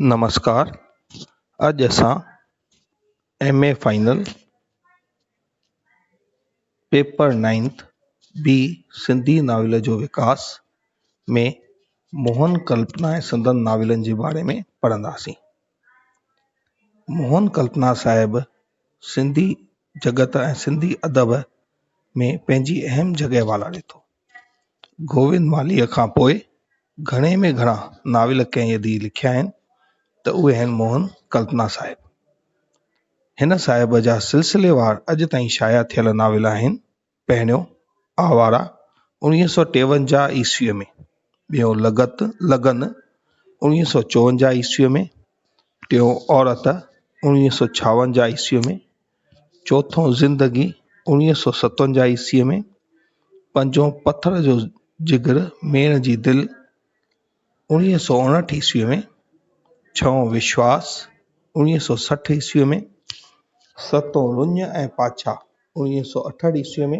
نمسڪار اڄ اسان M A final paper ninth B Sindhi novel جو وڪاس ۾ موهن ڪلپنا ۽ سندن ناولن جي باري ۾ پڙهنداسين. موهن ڪلپنا صاحب سنڌي جڳت ۽ سنڌي ادب ۾ پنهنجي اهم جڳهه والاري ٿو. گووند مالهيء کان پوء گهڻي ۾ گهڻا ناول ڪنهن يدي لکيا آهن ته اهي آهن موهن ڪلپنا صاحب. هن صاحب جا سلسليوار اڄ تائين شايع ٿيل ناول آهن، پهريون آواره 1953 عيسويء ۾، ٻيون لغت لگن 1954 عيسويء ۾، ٽيون عورت 1956 عيسويء ۾، چوٿون زندگي 1957 عيسويء ۾، پنجون پٿر جو جگر ميڻ جي دل 1959 عيسويء ۾، ڇهون وشواس 1960 عيسويء ۾، ستون رڃ ۽ پاڇا 1968 عيسويء ۾،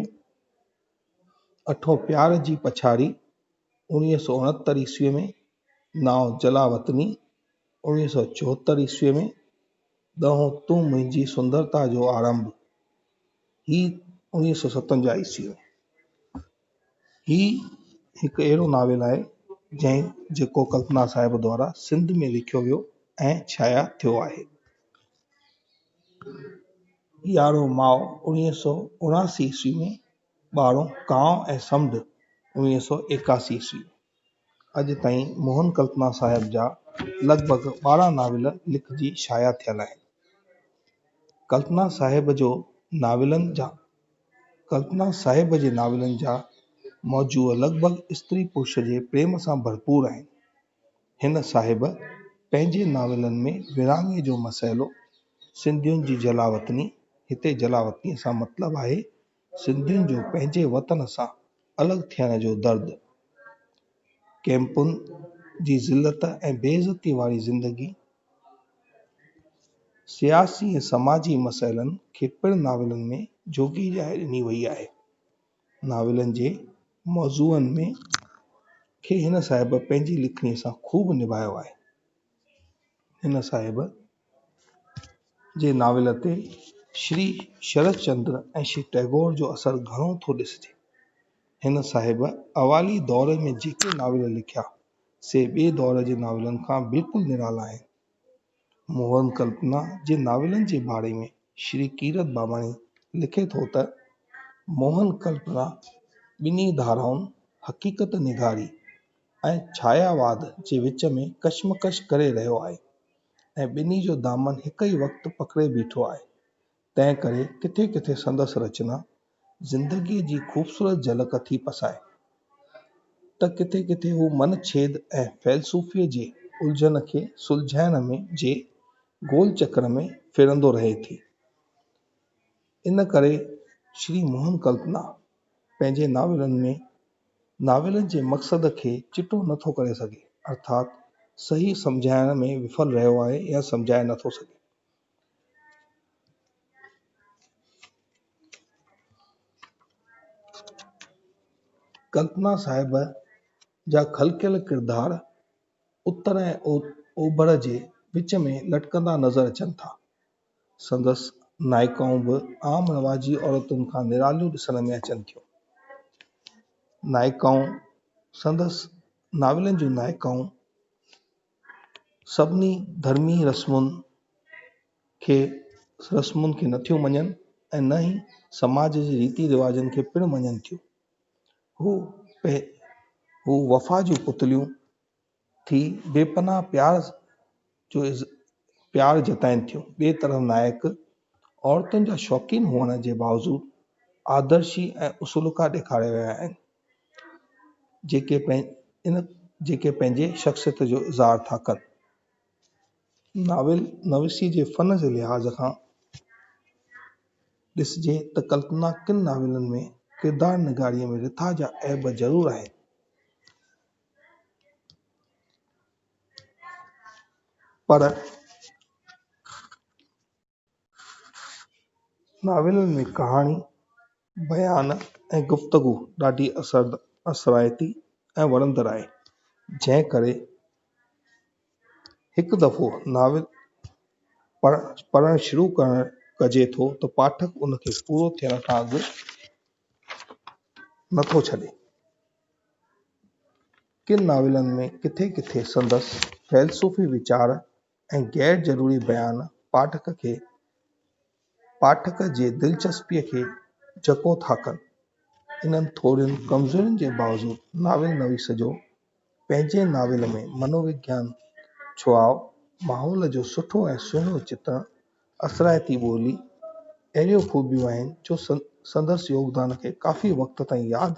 اٺون پيار جي پڇاڙي 1969 عيسويء ۾، نائون جلاوطني 1974 عيسويء ۾، ڏهون تون منهنجي سندرتا جو آرنڀ هي 1957 عيسويء ۾. هي هڪ اهڙو ناول آهي جنهن جيڪو ڪلپنا صاحب دوارا سنڌ ۾ لکيو ويو ۽ شايع ٿيو آهي. يارهون ماء 1979 عيسوي ۾، ٻارهون ڪانء ۽ سمنڊ 1981 عيسوي ۾. اڄ تائين موهن ڪلپنا صاحب جا لڳ ڀڳ 12 ناول لکجي شايع ٿيل آهن. ڪلپنا صاحب جو ناولن جا ڪلپنا صاحب جي ناولن جا موضوع لڳ ڀڳ استري پرش جي پريم سان ڀرپور آهن. هن صاحب پنهنجي ناولن ۾ ورهاڱي جو مسئلو، سنڌين جي جلاوطني، هتي جلاوطنيء سان مطلب آهي سنڌين جو پنهنجي وطن سان الڳ ٿيڻ جو درد، ڪئمپن جي ذلت ۽ بي عزتي واري زندگي، سياسي ۽ سماجي مسئلن کي پڻ ناولن ۾ جوڳي جاء ڏني وئي آهي. ناولن جي موضوعن ۾ کي هن صاحب پنهنجي لکڻي سان خوب نڀايو آهي. هن صاحب جي ناول تي شري شرت چندر ۽ شري ٽئگور جو اثر گهڻو ٿو ڏسجي. هن صاحب اوائلي دور ۾ جيڪي ناول لکيا، سي ٻئي دور جي ناولن کان بلڪل نرالا آهن. موهن ڪلپنا جي ناولن جي باري ۾ شري ڪيرت باباڻي لکي ٿو ته، موهن ڪلپنا ٻنهي ڌارائن حقيقت نگاري ۽ ڇاياواد جي وچ ۾ ڪشمڪش ڪري رهيو آهي ۽ ٻنهي جو دامن هڪ ئي وقت پڪڙي بيٺو آهي، تنهن ڪري ڪٿي ڪٿي سندس رچنا زندگيء جي خوبصورت جهلڪ ٿي پسائي ته ڪٿي ڪٿي هو من ڇيد ۽ فيلسوفيء جي الجهن کي سلجهائڻ ۾ جي گول چڪر ۾ ڦرندو رهي ٿي. ان ڪري شري موهن ڪلپنا پنهنجي ناولن ۾ ناولن جي مقصد کي چٽو نه ٿو ڪري سگهي، ارٿات صحيح سمجهائڻ ۾ وڦل رهيو آهي يا سمجهائي نه ٿو سگهي. ڪلپنا صاحب جا خلقيل ڪردار اتر ۽ اوڀر جي وچ ۾ لٽڪندا نظر اچن ٿا. سندس نائڪائون به عام رواجي عورتن کان نراليون ڏسڻ ۾ اچن ٿيون. نائڪائون سندس ناولن جون نائڪائون سڀني ڌرمي رسمن کي رسمن کي نٿيون مڃن ۽ نه ئي سماج جي ريتي رواجن کي پڻ مڃن ٿيون. هو هو وفا جون پتليون ٿي بي پناهه پيار جو پيار جتائين ٿيون. ٻئي طرف نائڪ عورتن جا شوقين هئڻ جي باوجود آدرشي ۽ اصولڪا ڏيکاريا ويا آهن، جيڪي جيڪي پنهنجي شخصيت جو اظهار ٿا ڪن. ناول نويسيء جي فن جي لحاظ کان ڏسجي ته ڪلپنا ڪن ناولن ۾ ڪردار نگاريء ۾ رٿا جا عيب ضرور آهن، پر ناولن ۾ ڪهاڻي، بيان ۽ گفتگو ڏاڍي اثرائتي ۽ وڻندڙ آهي، جنهن ڪري هڪ دفعو ناول پڙهڻ شروع ڪجي ٿو ته پاٺڪ ان کي پورو ٿيڻ کان اڳ نٿو ڇڏي. ڪن ناولن ۾ ڪٿي ڪٿي سندس فيلسوفي ويچار ۽ غير ضروري بيان پاٺڪ جي دلچسپيء کي جهڪو ٿا ڪن. انهن ٿورين ڪمزورين جي باوجود ناول نويس جو پنهنجي ناول ۾ منووگيان ڇهاء، ماحول جو سٺو ۽ سهڻو چترڻ، اثرائتي ٻولي اهڙيون خوبيون آهن جو سندس يوگدان کي ڪافي وقت تائين ياد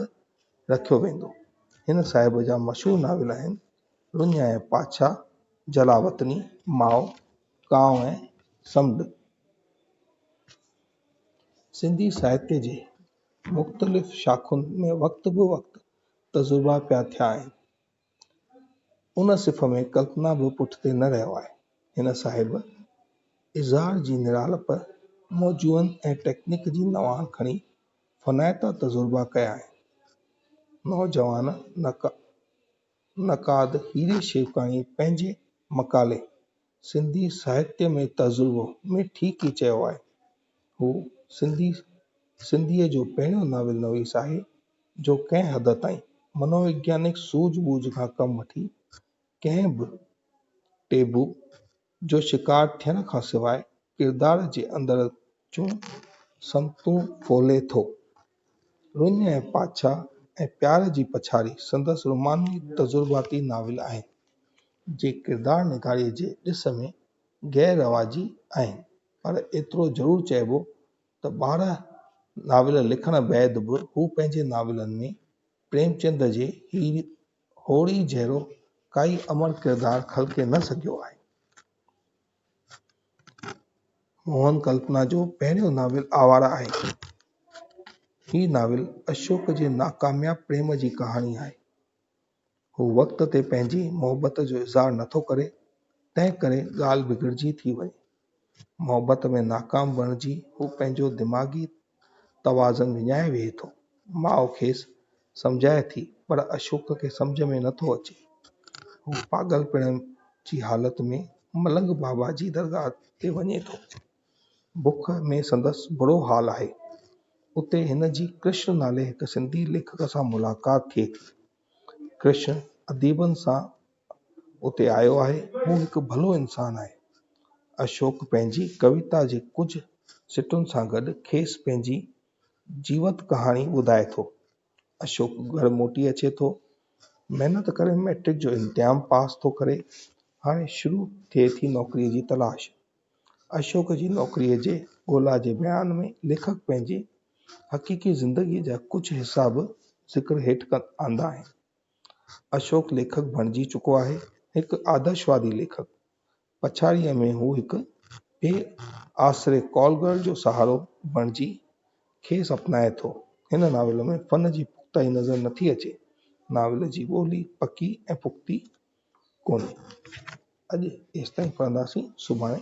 رکيو ويندو. هن صاحب جا مشهور ناول آهن، رڃ ۽ پاڇا، جلاوطني، ماء، ڪانء ۽ سمنڊ. سنڌي ساهتيه جي مختلف شاخن ۾ وقت به وقت تجربا پيا ٿيا آهن. ان صف ۾ ڪلپنا به پٺتي نه رهيو آهي. هن صاحب اظهار جي نرالپ، موضوعن ۽ ٽيڪنڪ جي نواڻ کڻي فنائتا تجربا ڪيا آهن. نوجوان نقاد هيري شيوڪاڻي پنهنجي مقالي سنڌي ساهتيه ۾ تجربو ۾ ٺيڪ ئي چيو آهي. هو سنڌيء جو پهريون ناول نويس آهي، جو ڪنهن حد تائين منووگيانڪ سوجهه ٻوجهه کان ڪم وٺي، ڪنهن به ٽيبو جو شڪار ٿيڻ کان سواء ڪردار جي اندر جون سمتون ڦولهي ٿو. رڃ ۽ پاڇا ۽ پيار جي پڇاڙي سندس رومانوي تجرباتي ناول آهن، جي ڪردار نگاريء جي ڏس ۾ غير رواجي آهن، پر ايترو ضرور چئبو ته 12 ناول لکڻ بعد به هو پنهنجي ناولن ۾ پريمچند جي هوڙي جهڙو ڪائي امر ڪردار خلقي نه سگهيو آهي. موهن ڪلپنا جو پهريون ناول آواره آهي. هي ناول اشوڪ جي ناڪامياب پريم جي ڪهاڻي آهي. هو وقت تي پنهنجي محبت جو اظهار نٿو ڪري، تنهن ڪري ڳالهه بگڙجي ٿي وڃي. محبت ۾ ناڪام بڻجي هو پنهنجو دماغي توازن وڃائي ويهي ٿو. ماء کيس سمجهائي ٿي پر اشوڪ کي سمجهه ۾ نٿو اچي. هو پاڳلپڻي جي حالت ۾ ملنگ بابا جي درگاهه تي وڃي ٿو. بک ۾ سندس برو حال آهي. اتي هن جي ڪرشن نالي هڪ سنڌي ليکڪ سان ملاقات ٿئي ٿي. ڪرشن اديبن سان اتي آيو آهي. هو هڪ ڀلو انسان آهي. اشوڪ پنهنجي ڪويتا جي ڪجهه سٽن سان گڏ کيس پنهنجي جيوت ڪهاڻي ٻڌائي ٿو. اشوڪ گهر موٽي اچي ٿو. محنت ڪري مئٽرڪ جو امتحان پاس ٿو ڪري. هاڻي شروع ٿئي ٿي نوڪريء جي تلاش. اشوڪ جي نوڪريء جي ڳولا جي بيان ۾ ليکڪ پنهنجي حقيقي زندگيء جا ڪجهه حصا به ذڪر هيٺ آندا آهن. اشوڪ ليکڪ بڻجي چڪو آهي، هڪ آدرشوادي ليکڪ. پڇاڙيء ۾ هو هڪ بي آسري ڪال گرل جو سهارو بڻجي کيس اپنائي ٿو. هن ناول ۾ فن جي پختائي نظر نٿي اچي. ناول جي ٻولي پڪي ۽ پختي ڪونهي. اڄ ايستائين پڙهنداسين، سڀاڻي.